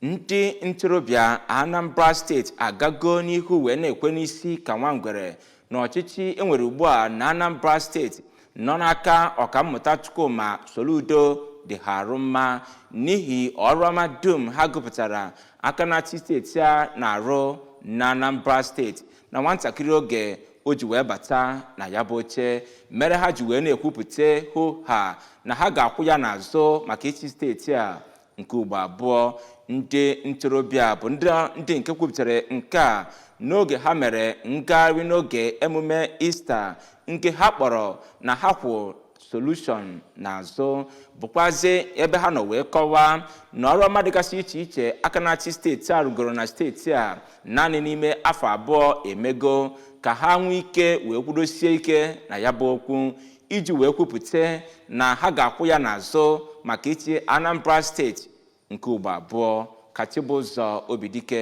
Ndị ntorobịa Anambra Steeti agago n'ihu wee na-ekwe n'isi ka nwa ngwere na ọchịchị enwere ugbu a na Anambra Steeti nọ n'aka Ọkammụta Chukwuma Soludo dị ha arụ mma n'ihi ọrụ ọma dum ha gụpụtara aka na-achị steeti a na-arụ na Anambra Steeti na nwatakịrị oge o ji wee bata na ya bụ oche, mere ha ji wee na-ekwupụta hụ ha na ha ga-akwụ ya n'azụ maka ịchị steeti a nke ugbo abụọ. Ndị ntorobịa bụ ndị nke kwupụtara nke a n'oge ha mere ngagharị n'oge emume Ista nke ha kpọrọ na ha kwụ Solution n'azụ, bụkwazi ebe ha nọ wee kọwaa na ọrụ ọma dịgasị iche iche aka na-achị steeti a rugoro na steeti a naanị n'ime afọ 2 emego ka ha nwee ike wee kwudosie ike na ya bụ okwu iji wee kwupụta na ha ga-akwụ ya n'azụ maka ịchị Anambra Steeti nke ugbo abụọ. Ka Chibụzọ Obidike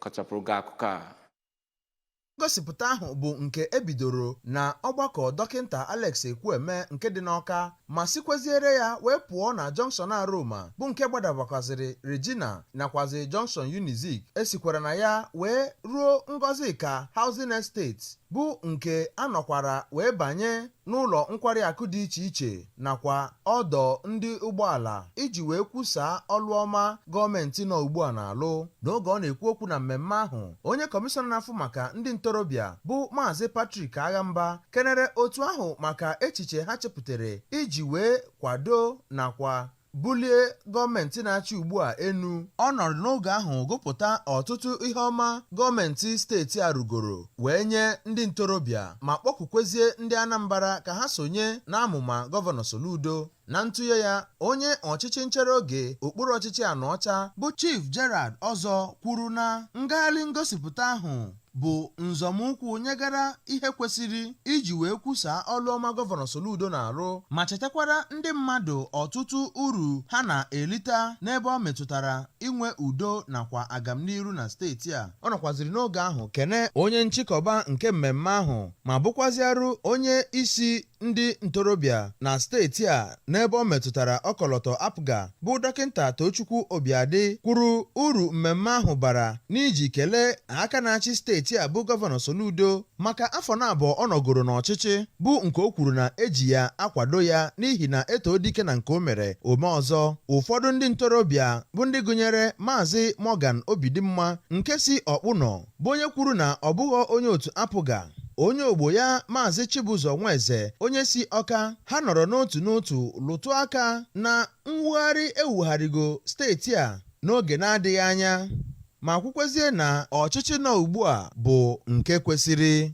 kọchapụrụ gị akụkọ a. Ngosipụta ahụ bụ nke ebidoro na ọgbakọ Dọkịnta Alex Ekwueme nke dị n'Ọka, ma sikweziere ya wee pụọ na Junction Aroma, bụ nke gbadabakwazịrị Regina nakwazi Junction Unizik. Esikwara na ya wee ruo Ngọzika Housing Estate, bụ nke anọkwara wee banye n'ụlọ nkwari akụ dị iche iche nakwa ọdọ ndị ụgbọala iji wee kwusaa ọlụ ọma gọọmenti nọ ugbu a na-alụ. N'oge ọ na-ekwu okwu na mmemme ahụ, onye kọmishọna na-afụ maka ndị ntorobịa bụ Maazị Patrick Aghamba kenere otu ahụ maka echiche ha chepụtara iji wee kwado nakwa bulie gọọmenti na-achị ugbu a enu. Ọ nọrọ n'oge ahụ gụpụta ọtụtụ ihe ọma gọọmenti steeti a rugoro wee nye ndị ntorobịa, ma kpọkukwezie ndị Anambra ka ha sonye n'amụma Gọvanọ Soludo. Na ntụnye ya, onye ọchịchị nchere oge okpuru ọchịchị Anọcha bụ Chief Gerald Ọzọ kwuru na ngagharị ngosipụta ahụ bụ nzọmụkwụ nyegara ihe kwesịrị iji wee kwusaa ọlụ ọma Gọvanọ Soludo na-arụ, ma chetakwara ndị mmadụ ọtụtụ uru ha na-elita n'ebe ọ metụtara inwe udo nakwa agamniru na steeti a. Ọ nọkwaziri n'oge ahụ kene onye nchịkọba nke mmemme ahụ ma bụkwaziarụ onye isi ndị ntorobịa na steeti a n'ebe ọ metụtara ọkọlọtọ APGA, bụ Dọkịnta Tochukwu Obiadị, kwuru uru mmemme ahụ bara n'iji kelee aka na-achị steeti a bụ Gọvanọ Soludo maka afọ na-abụọ ọ nọgoro n'ọchịchị, bụ nke o kwuru na eji ya akwado ya n'ihi na eto dike na nke o mere ome ọzọ. Ụfọdụ ndị ntorobịa bụ ndị gụnyere Maazị Morgan Obidimma nke si Ọkpụnọ, bụ onye kwuru na ọ bụghị onye otu APGA, onye ogbo ya Maazị Chibụzọ Nweze onye si Ọka, ha nọrọ n'otu n'otu lụtụ aka na mwugharị ewugharịgo steeti a n'oge na-adịghị anya, ma kwukwezie na ọchịchị nọ ugbu a bụ nke kwesịrị.